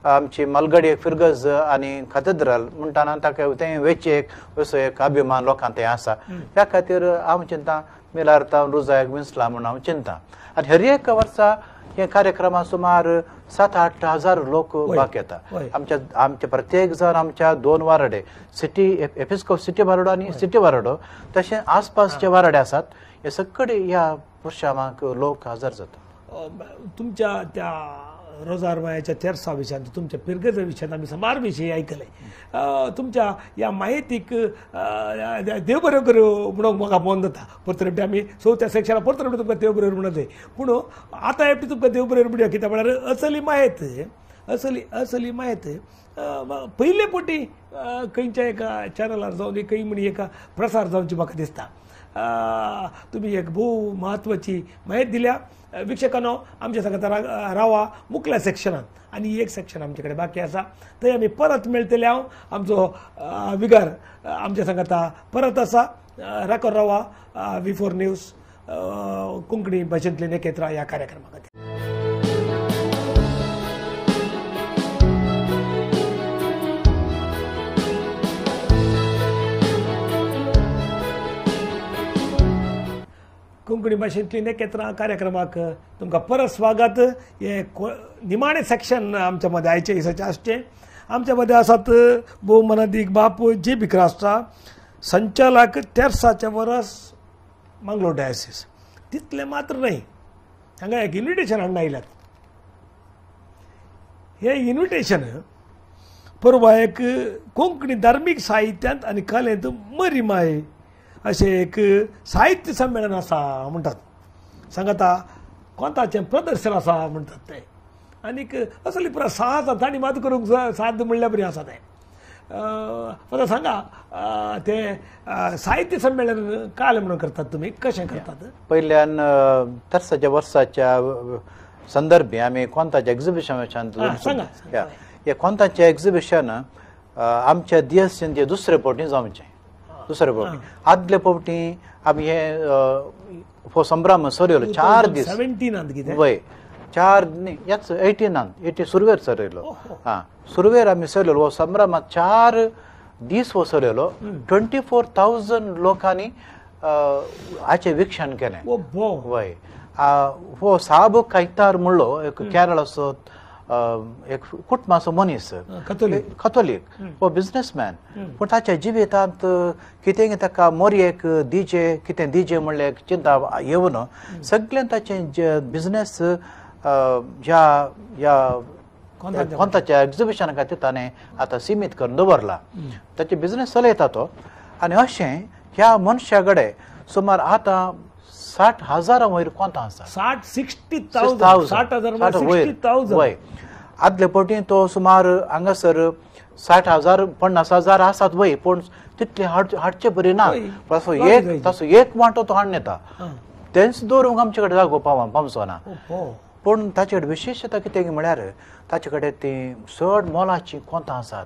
आमची मालगडी एक फिरगज आनी कातेद्राल म्हणटाना ताका तें वेचे एक असो एक अभिमान लोकांक तें आसा. त्या खातीर हांव चिंता मिलार तावन रुजायक विंचला म्हूण हांव चिंता. आनी हर एक वर्सा हे कार्यक्रमां सुमार 7-8 हजार लोक भाग घेता. आमच्या आमचे प्रत्येक जण आमच्या 2 वाराडे सिटी एपिस्कोप सिटी वाराडो आनी सिटी वाराडो तशें आसपासचे वाराडे आसात हे सगळे ह्या पुरशामाक लोक हजर जाता. तुमच्या त्या रोजार मायाच्या तेर्सा विशयांत तुमच्या पिरगजा विशयांत आमी सुमार विशय आयकले. तुमच्या ह्या माहितीक देव बरें करूं म्हणून म्हाका फोन जाता. परत आमी चवथ्या सेक्शनाक परत तुमकां देव बरें म्हणत, पूण आतां एकटी तुमकां देव बरें म्हणया कित्याक म्हळ्यार असली माहिती असली असली माहिती पयले पटी खंयच्या एका चॅनलार जावन खंय म्हण एका प्रसार जावची म्हाका दिसता. तुमी एक भोव म्हत्वाची माहिती दिल्या. वीक्षकांनो, आमच्या सांगता रावा मुखल्या सेक्शनांत आनी एक सेक्शन आमचे कडेन बाकी आसा थंय आमी परत मेळटले. हांव आमचो विगार आमच्या सांगता परत आसा. राखो रावा V4 news Konkani भाशेंतली नेकेत्रा ह्या कार्यक्रमा खातीर. कोंकणी भाशेंतली नेकेत्रां कार्यक्रमाक तुमकां परत स्वागत. हे निमाणें सेक्शन आमच्या मदें आयचे दिसाचें आसचें. आमच्या मदें आसात भोव मनादीक बाप जे बी क्रास्टा, संचालक तेर्साचे वरस मंगलोर डायसिस. तितलें मात्र न्हय, हांगा एक इन्विटेशन हाडून आयल्यात. हे इन्विटेशन परवा एक कोंकणी धार्मीक साहित्यांत आनी कलेंत मरिमाय अशें एक साहित्य संमेलन आसा म्हणटात. सांगता कोंताचें प्रदर्शन आसा म्हणटात तें आनीक असली पुरा साद आसा तांणी मात करूंक साद म्हणल्यार बरी आसा तें. आतां सांगा तें साहित्य संमेलन काल म्हणून करतात तुमी, कशें करतात? पयल्यान तरसाच्या वर्साच्या संदर्भे आमी कोंताचें एक्झिबिशन सांगा. हे कोंताचें एक्झिबिशन आमच्या दियसीन जे दुसरे फावटी जावचें, दुसरे फावटी. आदले फावटी आमी हे हो संभ्रम सरयलो 4 दीस, वय 4 न्ही ह्याच 18 एटी सुरवेर सरयलो. आं सुरवेर आमी सरयलो हो संभ्रमात 4 दीस हो सरयलो. 24,000 लोकांनी हाचें वीक्षण केलें. वय हो साब कायतार म्हणलो एक केरळाचो एक कुटुंबाचो मनीस, कथोलीक, हो बिजनेसमॅन, पूण ताच्या जिवितांत कितें ताका मोरयेक दिजे कितें दिजे म्हणलें एक चिंता येवन सगळें ताचें बिजनेस ह्या ह्या कोंताच्या एक्झिबिशना खातीर ताणें आतां सिमीत करून दवरला. ताचें बिजनेस चलयता तो. आनी अशें ह्या मनशा कडेन सुमार आतां 60,000 वयर कोंतां आसा. 60,000 वयर. वय आदले फावटी तो सुमार हांगासर 60,000 50,000 आसात वय, पूण तितले हाडचे बरी ना. तसो एक तसो एक वांटो तो हाडून येता, तेंच दवरूंक आमचे कडेन जागो पावचो ना. पूण ताचे कडेन विशेशता कितें म्हळ्यार ताचे कडेन ती चड मोलाचीं कोंतां आसात,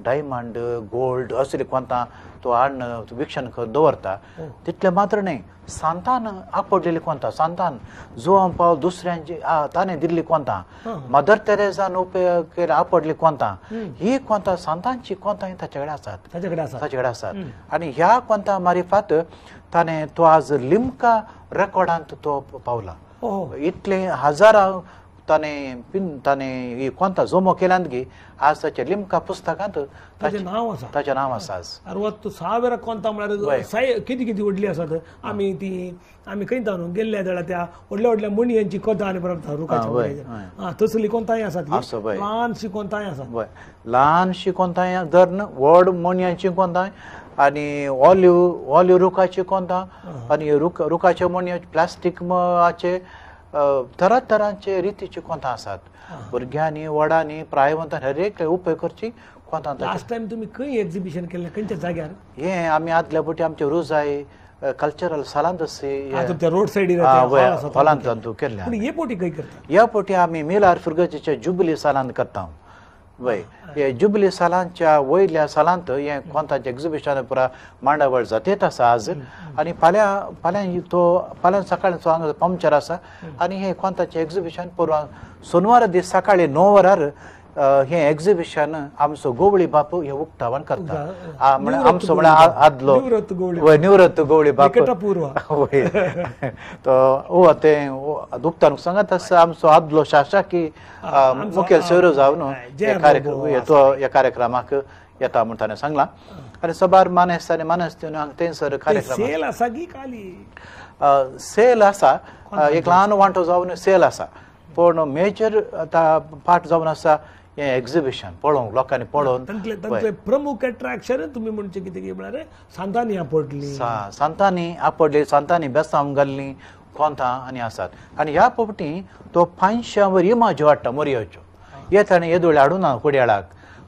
डायमंड गोल्ड असली कोंतां तो हाडून विक्षण करून दवरता. तितलें मात्र न्हय, सांतान आपडलेली कोंतां, सांतान जुवां पावल दुसऱ्यांची ताणें दिल्ली कोंतां, मदर तेरेजान उपयोग केले आपडली कोंतां, ही कोंतां सांतांची कोंतां ही ताचे कडेन आसात, ताचे कडेन आसात. आनी ह्या कोंतां मारिफात ताणें तो आज लिमका रेकॉर्डांत तो पावला. इतले हजारां ताणें ताणें ही कोंतां जमो केल्यात की आज ताच्या लिमका पुस्तकांत ताचें नांव आसा, ताचें नांव आसा. आज 60,000 कोंतां म्हळ्यार कितें कितें व्हडली आसात. आमी ती आमी खंय न्हू गेल्ल्या जाल्यार त्या व्हडल्या व्हडल्या मणयांची कोंतां आनी परत रुखाची तसली कोंतांय आसात, ल्हानशी कोंतांय आसात. ल्हानशी कोंतांय धरून व्हड मणयांची कोंतांय आनी ऑलिव ऑलिव रुखाची कोंतां आनी रुखाचे मणये प्लास्टीक तरातरांचे रितीची कोंतां आसात. भुरग्यांनी व्हडांनी प्रायवंतांनी हर एक उपयोग करची कोंतां. लास्ट टायम तुमी खंय एक्झिबिशन केल्लें, खंयच्या जाग्यार? हें आमी आदल्या फावटी आमचे रोजाय कल्चरल सालांत रोड सायडीर हॉलांत केल्लें. पूण हे फावटी खंय करता? ह्या फावटी आमी मिलार फिर्गजेच्या जुबली सालांत करता. वय हे जुबली सालांच्या वयल्या सालांत हें कोंताचें एक्झिबिशन पुरा मांडावळ जातेत आसा आज. आनी फाल्यां फाल्यां तो फाल्यां सकाळीं हांगा पंक्चर आसा आनी हें कोंताचें एक्झिबिशन परवां सोनवारा दीस सकाळीं 9 वरार हें एक्झिबिशन आमचो गोवळी बापू हें उक्तावण करता. आमचो म्हळ्यार आदलो निवृत्त गोवळी बापू वय तो तें उक्तावण सांगत आसा. आमचो आदलो शासकी मुखेल सोयरो जावन तो ह्या कार्यक्रमाक येता म्हूण ताणें सांगलां. आनी सबार मानेस्त आनी मानेस्त थंयसर कार्यक्रम सेल आसा की खाली सेल आसा, एक ल्हान वांटो जावन सेल आसा, पूण मेजर आतां पार्ट जावन आसा हें एक्झिबिशन पळोवंक लोकांनी पळोवन. तांतलें प्रमुख एट्रॅक्शन तुमी म्हणचें कितें म्हळ्यार सांतांनी आपडली, सांतांनी आपडली, सांतांनी बेसांव घाल्लीं कोंतां आनी आसात. आनी ह्या फावटी तो 500 वर इमाज्यो हाडटा मोरयोच्यो, हे ताणें येदोळ हाडूना कोडयाळाक.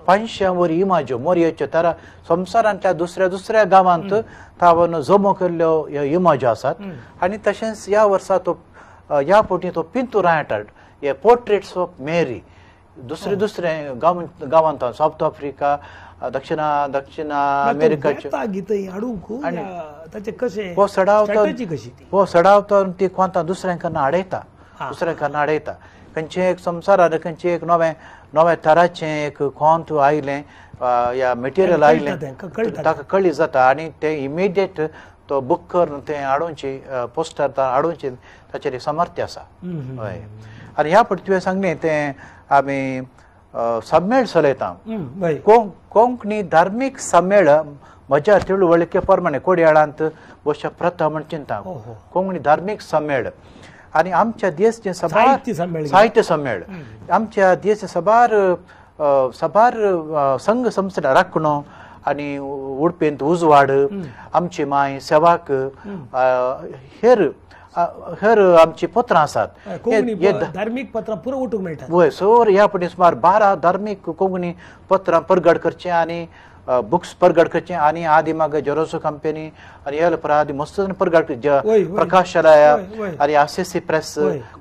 500 वर इमाज्यो मोरयोच्यो तर संवसारांतल्या दुसऱ्या दुसऱ्या गांवांत तावन जमो केल्ल्यो ह्यो इमाज्यो आसात. आनी तशेंच ह्या वर्सा तो ह्या फावटी तो पिंतुरां हाडटा, हे पोर्ट्रेट्स ऑफ मेरी दुसरे दुसरे गांवांत, सावथ आफ्रिका, दक्षिण दक्षिण अमेरिकाचे हो सडाव हो सडाव ती कोंतां दुसऱ्यांकडन हाडयता, दुसऱ्यांकडन हाडयता. खंयचें एक संवसारार खंयचें एक नवें नव्या तराचें एक कोंत आयलें या मटेरियल आयलें ताका कळी जाता आनी तें इमिडिएट तो बूक करून तें हाडोवची पोस्टर हाडोवची ताचेर सामर्थ्य आसा. हय. आनी ह्या फावटी तुवें सांगलें तें आमी सम्मेळ चलयता, कोंकणी धार्मीक सम्मेळ. म्हज्या तिळवळके प्रमाणे कोडयाळांत बोशा प्रथा म्हण चिंता कोंकणी धार्मीक सम्मेळ. आनी आमच्या देशचे साबार साहित्य सम्मेळ आमच्या देश साबार साबार संघ संस्था राखणो आनी उडपेंत उजवाड आमची माय सेवाक हेर हेर आमची पत्रां आसात धार्मीक पत्रां पुरो उठूंक मेळटा. वय सर ह्या पटी सुमार 12 धार्मीक कोंकणी पत्रां परगट करचें आनी बुक्स परगट करचें आनी आदी मागीर जेरोसो कंपनी आनी हेल आदी मस्त परगट प्रकाशालय आनी आसीसी प्रेस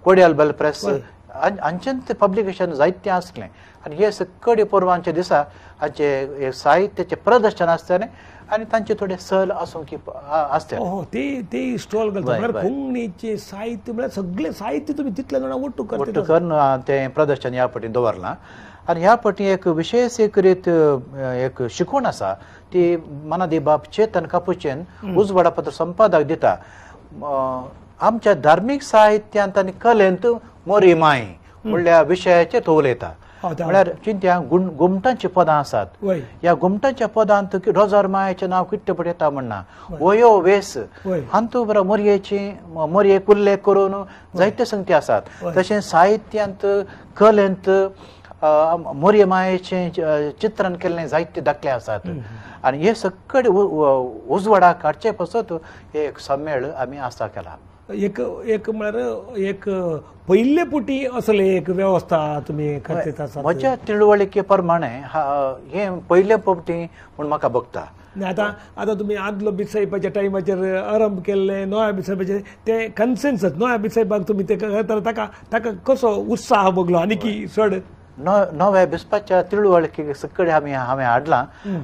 कोडियल बेल प्रेस हांचें पब्लिकेशन जायतें आसलें. आनी हे सगळे परवांच्या दिसा हांचे साहित्याचें प्रदर्शन आसतालें आनी तांचे थोडे सल आसूंक आसता. ते स्टॉल घालता म्हळ्यार कोंकणीचें साहित्य म्हळ्यार सगळें साहित्य तुमी तितले जाणां ಒಟ್ಟು ಒಟ್ಟು करून तें प्रदर्शन ह्या पटी दवरलां. आनी ह्या पटी एक विशेष एक रीत एक शिकवण आसा ती मनादी बाब चेतन कापुचेन उजवाडा पत्र संपादक दिता. आमच्या धार्मीक साहित्यांत आनी कलेंत मोरी माय म्हणल्या विशयाचेर तो उलयता. म्हळ्यार चिंत्या गुमटांची पदां आसात ह्या गुमटांच्या पदांत रोजार मायाचें नांव किट्टे पट येता म्हणना वयो वेस हातूंत बरो मोरयेची मोरयेक उल्लेख करून जायते संगती आसात. तशेंच साहित्यांत कलेंत मोरये मायेचें चित्रण केल्लें जायते दाखले आसात. आनी हे सगळे उजवाडाक काडचे पासत हे एक सम्मेळ आमी आसा केला. एक एक म्हळ्यार एक पयले पुटी असले एक वेवस्था तुमी करतात आसा. म्हज्या तिळवळीके प्रमाणे हें पयले पवटी म्हूण म्हाका भोगता. आतां आतां तुमी आदलो बिसायबाच्या टायमाचेर आरंभ केल्ले नव्या बिसायबाचेर ते कन्सेन्सस नव्या बिसायबाक तुमी ते करता ताका ताका कसो उत्साह भोगलो आनी की चड नव्या बिस्पाच्या तिळवळकी सगळे आमी हांवें हाडलां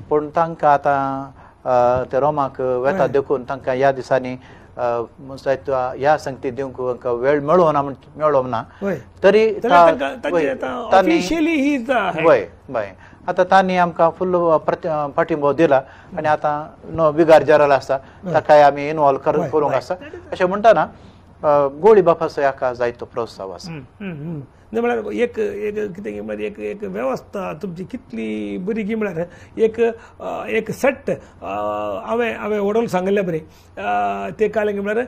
पूण तांकां आतां ते रोमाक वेता देखून तांकां ह्या दिसांनी ह्या संगती दिवंक वेळ मेळोना मेळोंक ना तरी वय वय आतां तांणी आमकां फुल्ल पाठिंबो दिला आनी आतां नो बिगार जरल आसा ताकाय आमी इनवॉल्व करूंक आसा. अशें म्हणटना गोळी बापाचो हाका जायतो प्रोत्साह आसा. म्हळ्यार एक एक कितें म्हळ्यार एक एक वेवस्था तुमची कितली बरी की म्हळ्यार एक एक सेट हांवें हांवें वडोल सांगिल्लें बरें ते काल म्हळ्यार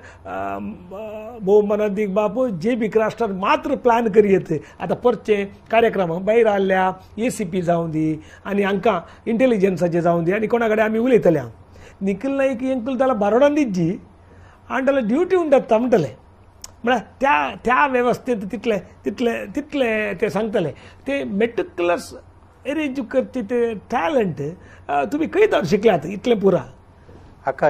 भोव मनादीक बापू जे बी क्राफ्टार मात्र प्लॅन करी आतां परचे कार्यक्रम भायर आहल्या ए सी पी जावं दी आनी हांकां इंटेलिजन्साचे जावं दी आनी कोणा कडेन आमी उलयतले. निखिल नाईक इंकल जाल्यार बारोडान दिजी आनी जाल्यार ड्युटी उंडता म्हणटलें म्हळ्यार त्या त्या वेवस्थेंत तितले तितले तितले ते सांगतले ते मेटिक्युलस अरेंज करचे ते टॅलंट तुमी खंय जावन शिकल्यात इतलें पुरा. हाका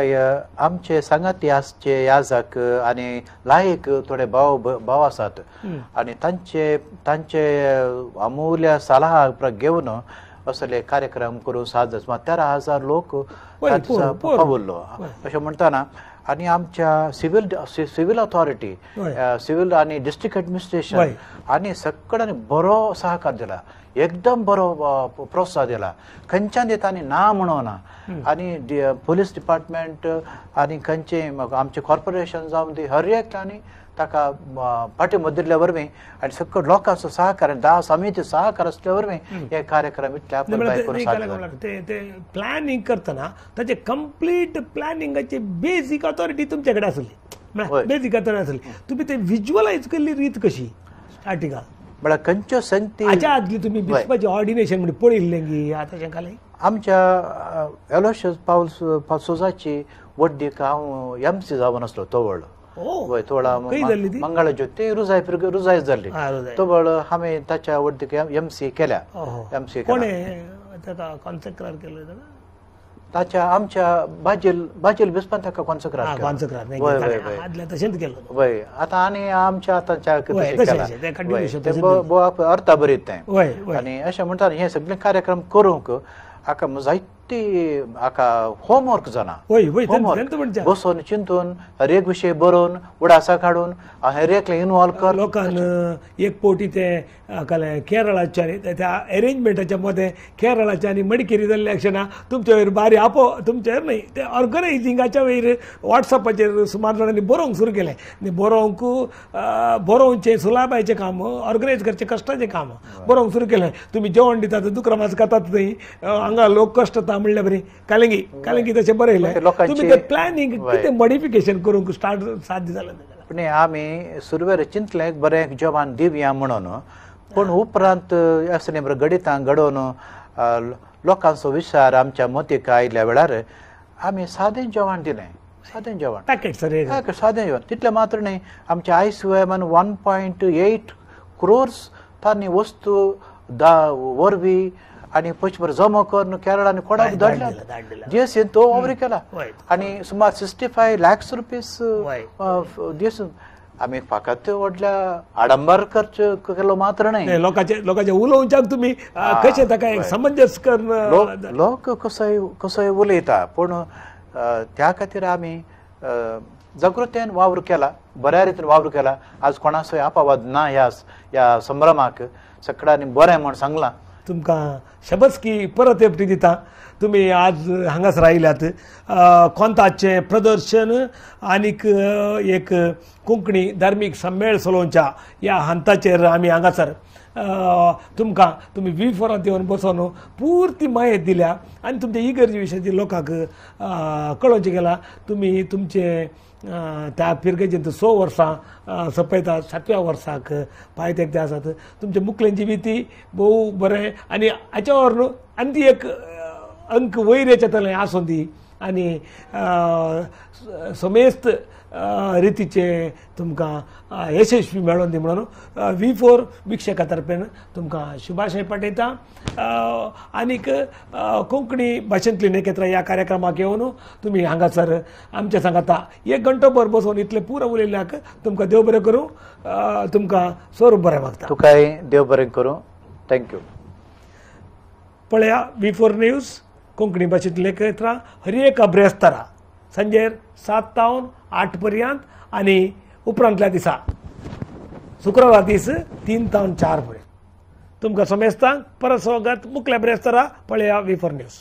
आमचे सांगाती आसचे याजक आनी लायक थोडे भाव भाव आसात आनी तांचे तांचे अमूल्य सलाह घेवन असले कार्यक्रम करून सात सुमार 13,000 लोक पावल्लो अशें म्हणटना आनी आमच्या सिव्हिल सिव्हिल ऑथॉरिटी सिव्हिल आनी डिस्ट्रिक्ट एडमिनिस्ट्रेशन आनी सगळ्यांनी बरो सहकार दिला एकदम बरो प्रोत्साह दिला. खंयच्यान तांणी ना म्हणोना आनी पोलीस डिपार्टमेंट आनी खंयचे आमचे कॉर्पोरेशन जावं ती हर एकल्यानी ताका पाठिंबो दिल्ल्या वरवीं आनी सगळ्या लोकांचो सहकार 10 समिती सहकार आसल्या वरवीं हे कार्यक्रम इतले ते प्लॅनिंग करतना ताचे कंप्लीट प्लॅनिंगाची बेजीक ऑथॉरिटी तुमचे कडेन आसली म्हळ्यार बेजीक ऑथॉरिटी आसली तुमी ते विज्युअलायज केल्ली रीत कशी स्टार्टिंगाक म्हळ्यार खंयच्यो संगती हाच्या आदली तुमी बिस्पाचें ऑर्डिनेशन म्हणजे पळयिल्लें की आतां खालें आमच्या एलोशियस पावल सोजाची वड्डीक हांव एम सी जावन आसलो तवळ. वय थोडा मंगळ ज्योती रुजाय रुजाय जाल्ली तवळ हांवें ताच्या वड्डीक एम सी केल्या. एम सी ताच्या आमच्या बाजील बाजील बिस्पान ताका कॉन्सेक्रार केलो. वय आतां आनी आमच्या आतांच्या अर्था बरीत तें आनी अशें म्हणटा हे सगळे कार्यक्रम करूंक हाका जायती हाका होमवर्क जाना होमवर्क बसून चिंतून हर एक विशय बरोवन उडासा काडून हर एकले इनवॉल्व कर लोकांक एक पवटी ते केरळाच्या त्या अरेंजमेंटाच्या मदें केरळाच्या आनी मडिकेरी जाल्ल्या क्षणा तुमच्या वयर बारी आपो तुमच्या न्हय ते ऑर्गनायझिंगाच्या वयर वॉट्सॅपाचेर सुमार जाणांनी बरोवंक सुरू केलें आनी बरोवंक बरोवचें सुलाबायचें काम ऑर्गनायज करचें कश्टाचें काम बरोवंक सुरू केलें. तुमी जेवण दितात दुकरामास खातात न्हय हांगा लोक कश्टता म्हणल्यार बरी कालंगी कालंगी तशें बरयलें तुमी ते प्लॅनिंग कितें मॉडिफिकेशन करूंक स्टार्ट साध्य जालें. पूण आमी सुरवेर चिंतलें बरें जेवण दिवया म्हणून, पूण उपरांत असलें घडितां घडोवन लोकांचो विचार आमच्या मतीक आयिल्ल्या वेळार आमी सादें जेवण दिलें, सादें जेवण पॅकेट सर, सादें जेवण. तितलें मात्र न्ही, आमच्या आयसीओएमान 1.8 crores तांणी वस्तू वरवीं आनी पयशे जमा करून केरळ आनी कोडाक धाडल्या, जीएसटीन तो वावर केला आनी सुमार 65 lakhs rupees GST. आमी फकत व्हडल्या आडंबर खर्च केलो मात्र न्हय, लोकांचे लोकांचे उलोवच्याक तुमी कशें ताका समंजस करून लोक कसोय कसोय उलयता, पूण त्या खातीर आमी जागृतेन वावर केला, बऱ्या रितीन वावर केला. आज कोणाचोय अपवाद ना ह्या ह्या संभ्रमाक, सगळ्यांनी बरें म्हण सांगलां. तुमकां शबस्की परत एकटी दिता, तुमी आज हांगासर आयल्यात. कोंताचें प्रदर्शन आनीक एक कोंकणी धार्मीक सम्मेळ चलोवच्या ह्या हंताचेर आमी हांगासर तुमकां तुमी वी फोरांत येवन बसोन पुर्ती माहिती दिल्या आनी तुमच्या इगर्जे विशयाची लोकांक कळोवचें गेलां. तुमी तुमचे त्या फिरगेजेंत 6 वर्सां सोंपयता, 7व्या वर्साक पांय तेकते आसात. तुमचे मुखलें जिविती भोव बरें आनी हाच्या वर न्हू आनी ती एक अंक वयर येतलें आसूं दी आनी समेस्त रितीचे तुमकां यशस्वी मेळोन दी म्हणून वी फोर वीक्षका तर्फेन तुमकां शुभाशय पाठयता. आनीक कोंकणी भाशेंतली नेकेत्रां ह्या कार्यक्रमाक येवन तुमी हांगासर आमच्या सांगाता 1 घंटोभर बसून इतलें पुरो उलयल्ल्याक तुमकां देव बरें करूं, तुमकां स्वरूप बरें मागता. तुकाय देव बरें करूं, thank you. पळया वी फोर न्यूज कोंकणी भाशेंतली नेकेत्रां हर एका ब्रेस्तारा सांजेर 7 तावन 8 पर्यंत आनी उपरांतल्या दिसा शुक्रारा दीस 3 तावन 4 पर्यंत. तुमकां समेस्तांक परत स्वागत मुखल्या ब्रेस्तारा पळया वी फोर न्यूज.